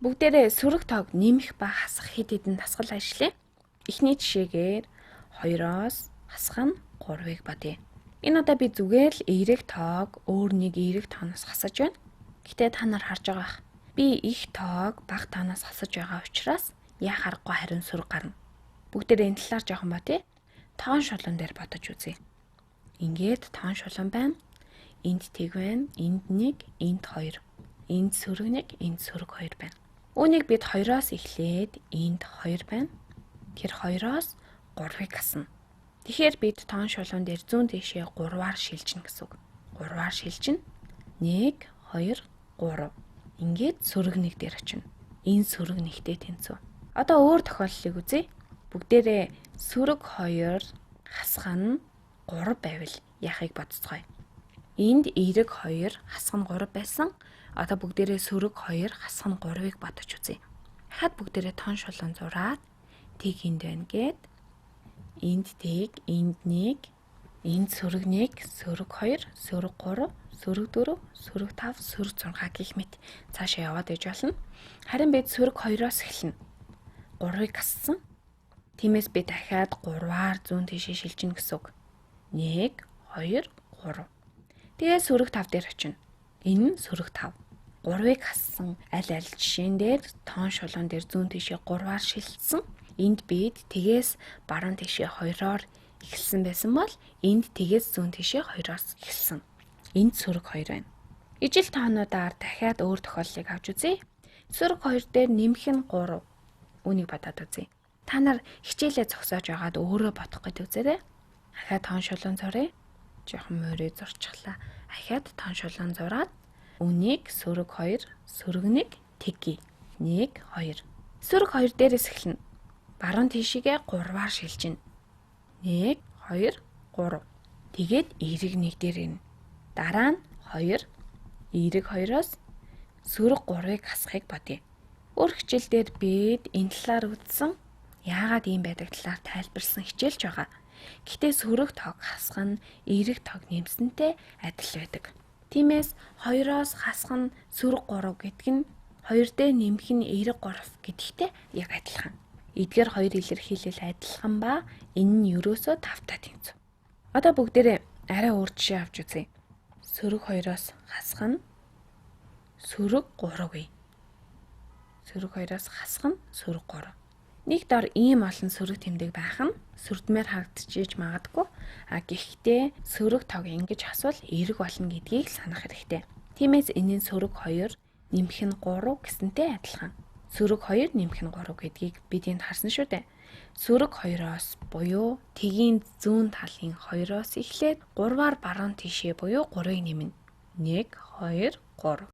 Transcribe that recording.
Бүгдээрээ сөрөг тоог нэмэх ба хасах хэд хэдэн дасгал ажиллая. Эхний жишээгээр 2-оос хасах нь 3-ыг бодъё. Энэ удаа би зүгээр л эерэг тоог өөр нэг эерэг тооноос хасаж байна. Гэтэ та нар харж байгаа бах. Би их тоог бага тооноос хасаж байгаа учраас яа харахгүй харин сөрөг гарна. Бүгдээрээ энэ талаар жоохон бодъё. Тоон шулуун дээр бодож үзье. Ингээд тоон шулуун байна. Энд тэг байна, энд 1, энд 2. Энд сөрөг 1, энд сөрөг 2 байна. Үүнийг бид 2-оос эхлээд энд 2 байна. Тэр 2-оос 3-ыг хасна. Тэгэхээр бид тоон шулуун дээр зүүн тийшээ 3-аар шилжинэ гэсэн үг. 3-аар шилжинэ. 1 2 3. Ингээд сөрөг 1 дээр очино. Энэ сөрөг 1-тэй тэнцүү. Одоо өөр тохиолдлыг үзье. Бүгдээрээ сөрөг 2 хасах нь 3 байвал яахыг бодцгоё. Энд эерэг 2 хасах нь 3 байсан. Одоо бүгдээрээ сөрөг 2 хасах нь 3-ыг бодож үзье. Хад бүгдээрээ тоон шулуун зураад тэг энд байна гэд энд тэг, энд 1, энд сөрөг 1, сөрөг 2, сөрөг 3, сөрөг 4, сөрөг 5, сөрөг 6 гэх мэт цаашаа яваад иж болно. Харин бид сөрөг 2-оос эхэлнэ. 3-ыг хассан. Тиймээс би дахиад 3-аар зүүн тийшээ шилжинэ гэсэн үг. 1 2 3. Тэгээ сөрөг 5 дээр очино. Энэ нь сөрөг 5. 3-ыг хассан аль аль жишээн дээр тоон шулуун дээр зүүн тийшээ 3-аар шилжсэн. Энд бид тэгээс баруун тийшээ 2-оор эхэлсэн байсан бол энд тэгээс зүүн тийшээ 2-оос эхэлсэн. Энд сөрөг 2 байна. Ижил тоонуудаар дахиад өөр тохиолдлыг авч үзье. Сөрөг 2 дээр нэмэх нь 3. Үүнийг бодоод үзье. Та нар хичээлээ зогсоож байгаад өөрөө бодох гэж үзээрэй. Ахиад тоон шулуун зуръя. Жохон морий зурчихлаа. Ахиад тоон шулуун зураад үнийг сөрөг 2, сөрөг 1 тэгье. 1 2. Сөрөг 2 дээрээс эхэлнэ. Баруун тийшээгээ 3-аар шилжинэ. 1 2 3. Тэгээд эерэг 1 дээр ирнэ. Дараа нь 2, эерэг 2-оос сөрөг 3-ыг хасахыг бодъё. Өөр хичээл дээр бид энэ талаар үзсэн. Яагаад ийм байдаг талаар тайлбарлсан хичээлч байгаа. Гэхдээ сөрөг тоог хасах нь эерэг тоог нэмсэнтэй адил байдаг. Тиймээс 2-оос хасах нь сөрөг 3 гэдэг нь 2 дээр нэмэх нь эерэг 3 гэдэгтэй яг адилхан. Эдгээр хоёр илэрхийлэл адилхан ба энэ нь ерөөсөө 5-тай тэнцв. Одоо бүгдээрээ арай өөр жишээ авч үзье. Сөрөг 2-оос хасах нь сөрөг 3 гээ. Сөрөг 2-оос хасах нь сөрөг 3. Нэг дор ийм олон сөрөг тэмдэг байх нь сөрдмээр харагдчихэж магадгүй. А гэхдээ сөрөг тоог ингэж хасвал эерэг болно гэдгийг санах хэрэгтэй. Тиймээс энэ нь сөрөг 2 нэмэх нь 3 гэсэнтэй адилхан. Сөрөг 2 нэмэх нь 3 гэдгийг бид энд харсан шүү дээ. Сөрөг 2-оос буюу тэгийн зүүн талын 2-оос эхлээд 3-аар баруун тийшээ буюу 3-ыг нэмнэ. 1 2 3.